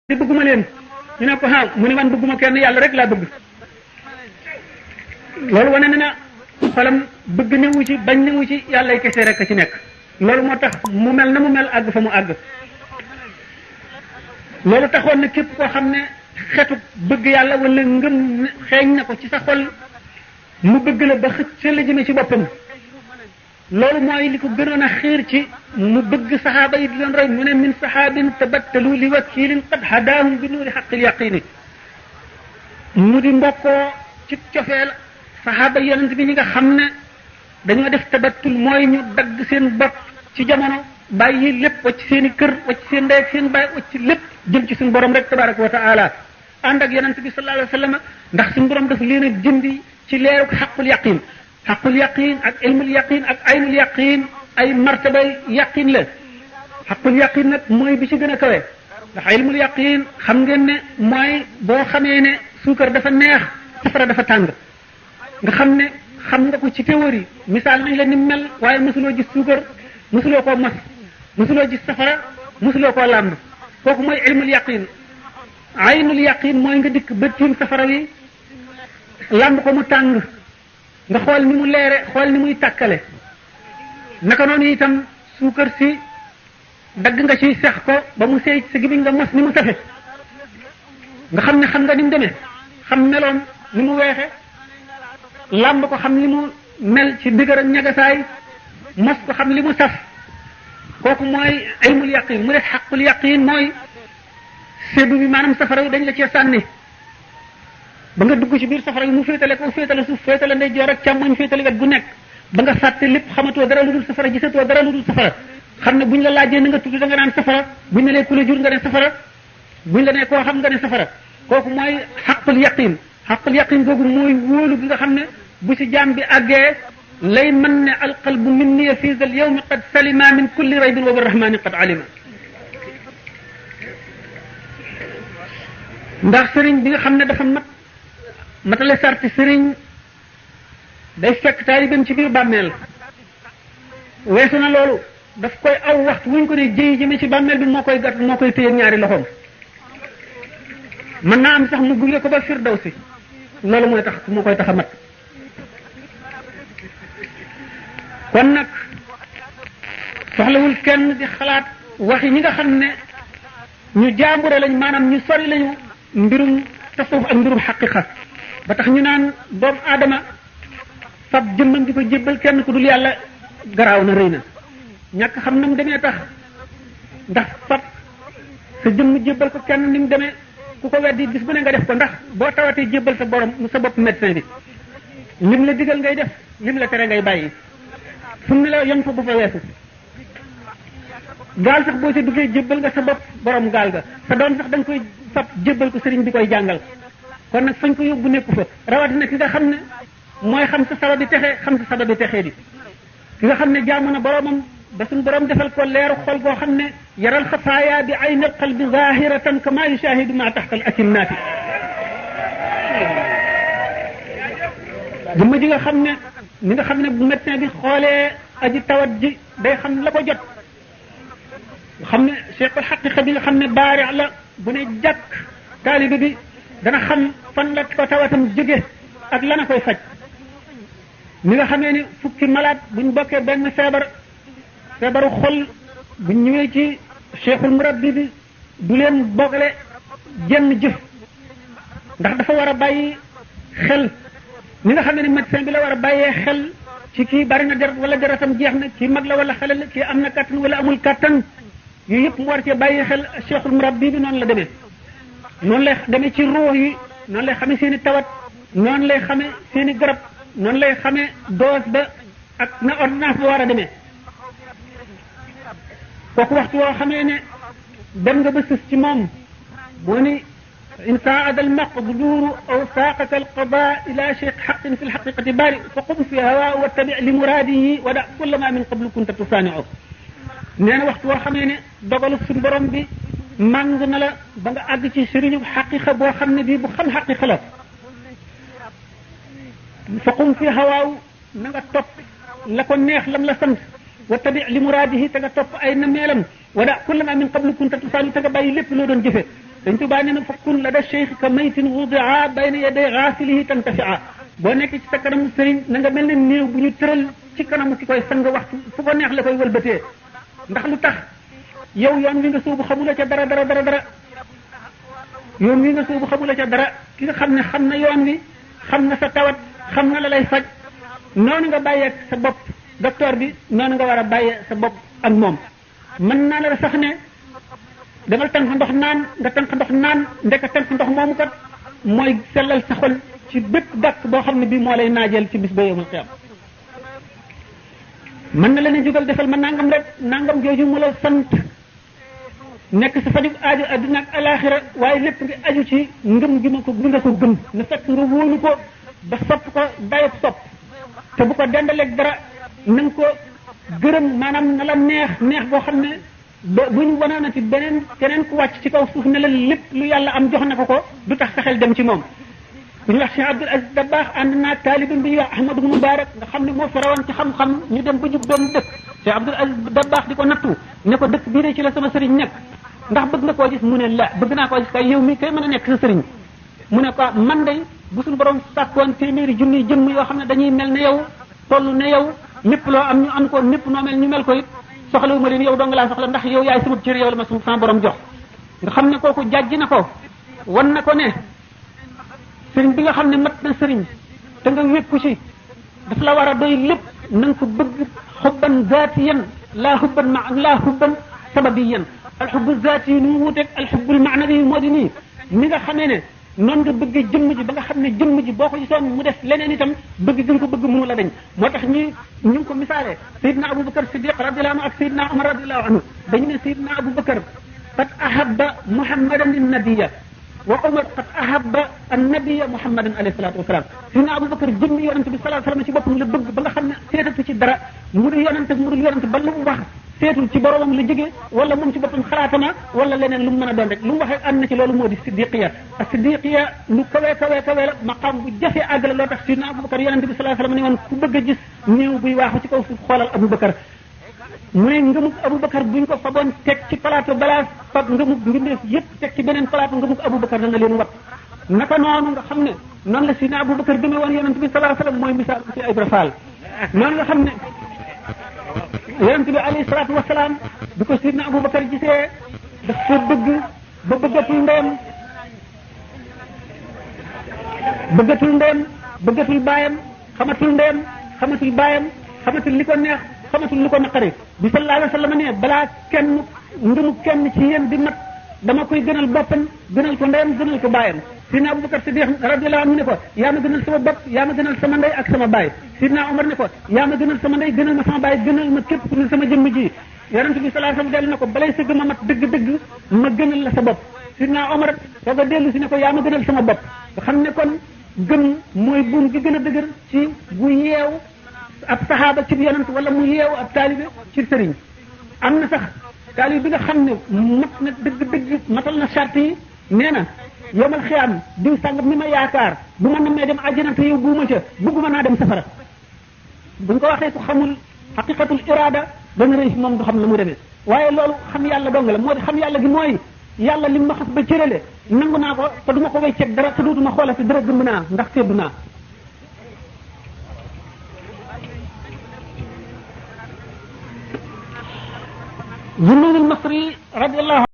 di bëgguma leen ñu ne ko ha mu ne man bëgguma kenn yàlla rek laa bëgg loolu wane na ne xolam bëgg newu ci bañ newu ci yàllay kese rek a ci nekk loolu moo tax mu mel na mu mel àgg fa mu àgg loolu taxoon na képp koo xam ne xetu bëgg yàlla wala ngëm xeeñ na ko ci sa xol mu bëgg la ba xëcc la jëme ci boppam loolu mooy li ko gënoon a xiir ci mu bëgg saxaaba yi di leen roy mu ne min saxaabin tabattalu li wakilin qad hadaahum bi nuuri xaqil yaqini mu di mbokkoo ci cofeel saxaaba yonent bi ñi nga xam ne dañoo def tabattul mooy ñu dagg seen bopp ci jamono bàyyi lépp wacc seen i kër wacc seen ndey ak seen baay wacc lépp jëm ci suñu borom rek tabaraka wa taala ànd ak yonent bi sallallahu alayhi wa sallam ndax suñu borom daf leen a jëndi ci leeruk xaqul yaqin xaqul yaqin ak ilmul yaqin ak aynul yaqin ay martabay yaqin la xaqul yaqin nag mooy bi ci gën a kawe ndax ilmul yaqin xam ngeen ne mooy boo xamee ne suukar dafa neex safara dafa tàng nga xam ne xam nga ko ci théorie misaal nañ la ni mel waaye mosuloo gis suukar mosuloo koo mos mosuloo gis safara mosuloo koo làmb kooku mooy ilmul yaqin aynul yaqin mooy nga dikk ba tiim safara wi làmb ko mu tàng nga xool ni mu leere xool ni muy tàkkale naka noonu itam suukar si dagg nga ci sex ko ba mu seey sa gibiñ nga mos ni mu safe nga xam ne xam nga ni mu demee xam meloom ni mu weexe làmb ko xam li mu mel ci digër ak ñagasaay mos ko xam li mu saf kooku mooy ilmul yaqin mu def xaqul yaqin mooy seddu bi maanaam safara yi dañ la cee sànni ba nga dugg ci biir safara yi mu féetale ko féetale suuf féetale ndeyjoor ak càmmoñ féetale wet gu nekk ba nga fàtte lépp xamatoo dara lu dul safara gisatoo dara lu dul safara xam ne buñ la laajee na nga tudd da nga naan safara buñ la nee ku la jur nga ne safara buñ la nee koo xam nga ne safara kooku mooy xaqul yaqin xaqul yaqin googu mooy wóolu gi nga xam ne bu ci jaam bi àggee lay mën ne alqalbu minni fi zal yawmi qad salima min kulli raybin wa birrahmani qad alima ndax sëriñ bi nga xam ne dafa matale sarti sëriñ day fekk taalibeem ci biir bàmmeel weesu na loolu daf koy aw waxtu wuñ ko ne jëyi jëme ci bàmmeel bi moo koy gàtt moo koy téye ñaari loxoom mën naa am sax mu gunge ko ba firdawsi loolu mooy tax moo koy tax a mat kon nag soxlawul kenn di xalaat waxi ñi nga xam ne ñu jaambure lañ maanaam ñu sori lañu mbirum tasawuf ak mbirum xaqiqa ba tax ñu naan doomu aadama fab jëmmam di ko jébbal kenn ku dul yàlla garaaw na rëy na ñàkk xam na mu demee tax ndax fab sa jëmm jébbal ko kenn ni mu demee ku ko weddi bis bu ne nga def ko ndax boo tawatee jébbal sa borom sa bopp médecin bi lim la digal ngay def lim la tere ngay bàyyi fu mu la yem fa bu fa weesu gaal sax boo sa duggee jébbal nga sa bopp borom gaal ga sa doon sax da nga koy fab jébbal ko sëriñ bi koy jàngal kon nag fañ ko yóbbu nekku fa rawatina ki nga xam ne mooy xam sa sababi texe xam sa sababi texee di ki nga xam ne jaamu na boromam ba suñ borom defal ko leeru xol goo xam ne yaral xafaaya bi aynil qalbi zahiratan kama yushahidu ma taxtal akinnaati jëmm ji nga xam ne ni nga xam ne bu médecin bi xoolee aji tawat ji day xam la ko jot nga xam ne cheikhul xaqiqa bi nga xam ne baari la bu ne jàkk taalibe bi dana xam fan la ko tawatam jóge ak lana koy faj ni nga xamee ni fukki malade buñ bokkee benn feebaru xol buñ ñëwee ci cheikhul murabbi bi du leen bokkale jenn jëf ndax dafa war a bàyyi xel ni nga xam ne ni médecin bi la war a bàyyee xel ci kii bari na deret wala deretam jeex na kii mag la wala xale la kii am na kattan wala amul kattan yooyu yëpp mu war cee bàyyi xel cheikhul murabbi bi noonu la demee noonu lay demee ci ruux yi noonu lay xamee seen i tawat noonu lay xamee seen i garab noonu lay xamee dose ba ak na ordonnance ba war a demee kooku waxtu woo xamee ne dem nga ba sës ci moom boo ni in saada al maqduru aw saaqaka al qada ila cheikh xaqin fi lxaqiqati bari fa qum fi hawa wa tabi li muraadihi wa da kulla ma min qablu kunta tusaaniu nee na waxtu woo xamee ne dogalu suñu borom bi màng na la ba nga àgg ci sëriñu xaqiqa boo xam ne bii bu xam xaqiqa la fa qum fi hawaaw na nga topp la ko neex lam la sant wa tabi li muraadihi te nga topp ay na meelam wa da kulla ma min qablu kunta tusaaniu te nga bàyyi lépp loo doon jëfe dañ tubaa nee na fakkun la da cheikh ka maytin wudia bayna yaday xaasilihi tantafia boo nekk ci sa kanamu sëriñ na nga mel ne néew bu ñu tëral ci kanamu ki koy sang waxtu fu ko neex la koy wëlbatee ndax lu tax yow yoon wi nga soobu xamula ca dara yoon wi nga soobu xamula ca dara ki nga xam ne xam na yoon wi xam na sa tawat xam na la lay faj noonu nga bàyyee sa bopp docteur bi noonu nga war a bàyyee sa bopp ak moom mën naa la sax ne demal tànk ndox naan nga tànk ndox naan ndeka tànk ndox moomu kat mooy sellal sa xol ci bépp gàkk boo xam ne bii moo lay naajeel ci bis ba yowmal xiyaam mën na leen a jógal defal ma nangam rek nangam jooju mu la sant nekk sa fajug aajo adduna ak alaxira waaye lépp nga aju ci ngëm gi nga ko gëm na fekk nga wóolu ko ba sopp ko dayop sopp te bu ko dendaleeg dara na nga ko gërëm maanaam na la neex boo xam ne ba buñ wanoon ci keneen ku wàcc ci kaw suuf ne la lépp lu yàlla am jox na ko du tax sa xel dem ci moom bu ñu wax Cheikh Abdoul Aziz Dabakh ànd naa taalibam bi ñuy wax Ahmadou Moubarak nga xam ne moo farawoon ci xam-xam ñu dem ba jub benn dëkk Cheikh Abdoul Aziz Dabakh di ko nattu ne ko dëkk bii de ci la sama sëriñ nekk ndax bëgg nga koo gis mu ne la bëgg naa koo gis kay yow mi kay mën a nekk sa sëriñ mu ne ko man day bu suñu borom sàkkoon téeméeri junni jëmm yoo xam ne dañuy mel ne yow toll ne yow lépp loo am ñu am ko lépp noo mel ñu mel ko it soxlawu ma leen yow dong laa soxla ndax yow yaay sama cër yow la ma sama borom jox nga xam ne kooku jàjj na ko wan na ko ne sëriñ bi nga xam ne mat na sëriñ te nga wékku ci daf la war a doy lépp na nga ko bëgg xubban zaatiyan laa xubban sababiyan alxubbu zaati yi nu mu wuuteeg alxubbul maanawi moo di nii ni nga xamee ne noonu nga bëgg jëmm ji ba nga xam ne jëmm ji boo ko gisoon mu def leneen itam bëgg gi nga ko bëgg mënu la dañ moo tax ñu ngi ko misaalee Seydina Aboubacar Siddiq radiyallahu anhu ak Seydina Omar radiyallahu anhu dañu ne Seydina Aboubacar qad ahabba Muhammadan an-nabiyya wa Omar qad ahabba an-nabiyya Muhammadan alayhi salaatu wa salaam Seydina Aboubacar jëmm yonente bi sallallahu alayhi wa sallam ci boppam la bëgg ba nga xam ne seetatu ci dara mu dul yonente ba lu mu wax seetul ci boromam la jóge wala moom ci boppam xalaatama wala leneen lu mu mën a doon rek lu mu waxee ànd na ci loolu moo di siddiqiya ak siddiqiya lu kawe la maqaam bu jafe àgg la loo tax sidna Aboubacar yonente bi sallallahu alayhi wasallam ne woon ku bëgg a gis néew buy waaxu ci kaw suuf xoolal Aboubacar mu ne ngëmug Aboubacar buñ ko faboon teg ci plateau balaa fab ngëmug mbindeef yépp teg ci beneen plateau ngëmug Aboubacar da nga leen wat naka noonu nga xam ne noonu la sidna Aboubacar gëmee woon yonente bi sallallahu alayhi wasallam mooy misaal ci Ibra Fall noonu nga xam ne yonent bi alayhi salaatu wasalaam bi ko sidna Aboubacar gisee daf ko bëgg ba bëggatul ndeyam bëggatul baayam xamatul ndeyam xamatul baayam xamatul li ko neex xamatul li ko naqari bi sallallahu alayhi wa sallam ne balaa ngëmu kenn ci yéen di mat dama koy gënal boppam gënal ko ndeyam gënal ko baayam sidna Aboubacar Siddiq radiyallahu anhu ne ko yaa ma gënal sama bopp yaa ma gënal sama ndey ak sama baay sidna Omar ne ko yaa ma gënal sama ndey gënal ma sama baay gënal ma képp ku sama jëmm ji yonent bi sallallahu alayhi wasallam dellu na ko balay sa gëm a mat dëgg-dëgg ma gënal la sa bopp sidna Omar soog a dellu si ne ko yaa ma gënal sama bopp nga xam ne kon gëm mooy buum gi gën a dëgër ci bu yeew ab saxaaba ci yonent wala mu yeew ab taalibe ci sëriñ am na sax taalibe bi nga xam ne mat na dëgg-dëgg matal na charte yi nee na yomal xiyaam diw sàngam mi ma yaakaar bu ma namee dem àjjana te yow buuma ca bëgguma naa dem safara buñ ko waxee ku xamul xaqiqatul irada dana rëy moom du xam la mu demee waaye loolu xam yàlla dong la moo di xam yàlla gi mooy yàlla lim ma xas ba cërale nangu naa ko te duma ko wecceeg dara te dootuma xoolati dara gëmb naa ndax seddu naa Zunnun al-Masri radiyallahu